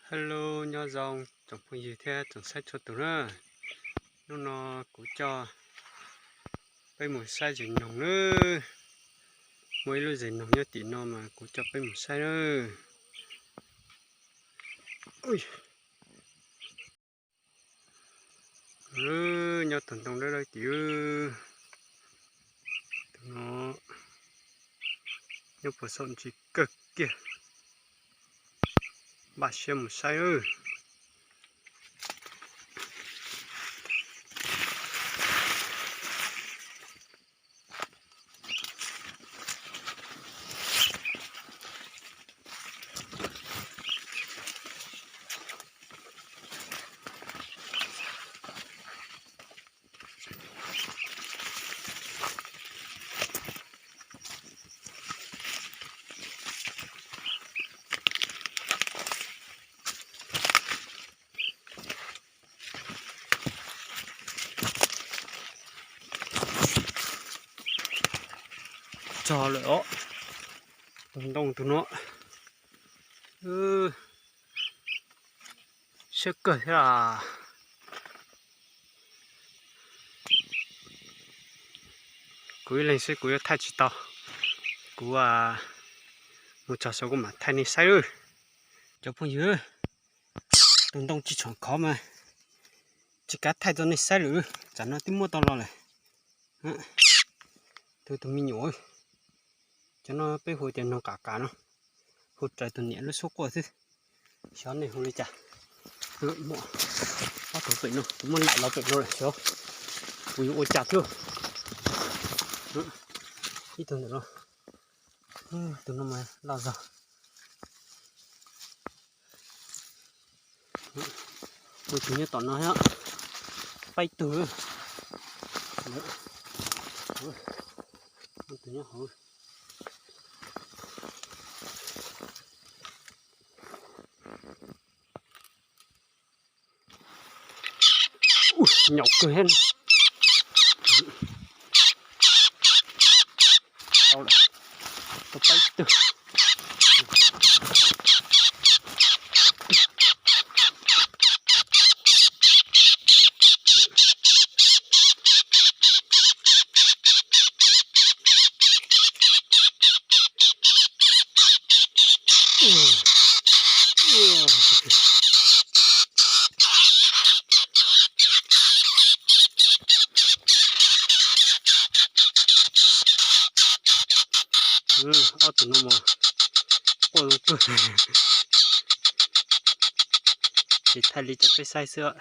Hello, nyob zoo tsoom phooj ywg thiab tsoom saib txhua tus na. Hnub no kuv coj peb mus saib zes noog na. Muaj ib lub zes noog nyob tim no mas kuv coj peb mus saib na. Nyob tug ntoo dawb dawb tim, tus no nyob puas xaum ntsis kawg kiag. Npaj siab mus saib. Txog lawm os, tus ntoo tus no siab kawg thiab. Kuv ib leeg xwb kuv yuav thaij tsis tau, kuv mus txog saum kuv mam thaij nej saib lawm. Cov phooj ywg, tus ntoo tsis tshua khov mas tsis kav thaij rau nej saib lawm, tsam no twb muab tau los lawm. Tus tus me nyuam, cov no peb hu tias noog qam qam no, hu raws tus niam lub suab quaj xwb. Xyov nej hu li cas. Muaj ob tug pem no, kuv muab laim los pem no lawm xyov kuv yuav ua cas thiab. Ib tug ntawm no, tus no mas loj zog. Muaj tus nyob tom no thiab, pab ib tug. Tus nyob hauv. Nyaum kawg thiab. Tau lawm, tau pab ib tug. Ob tug no mas quaj zoo kawg. Ces thaij li rau peb saib xwb.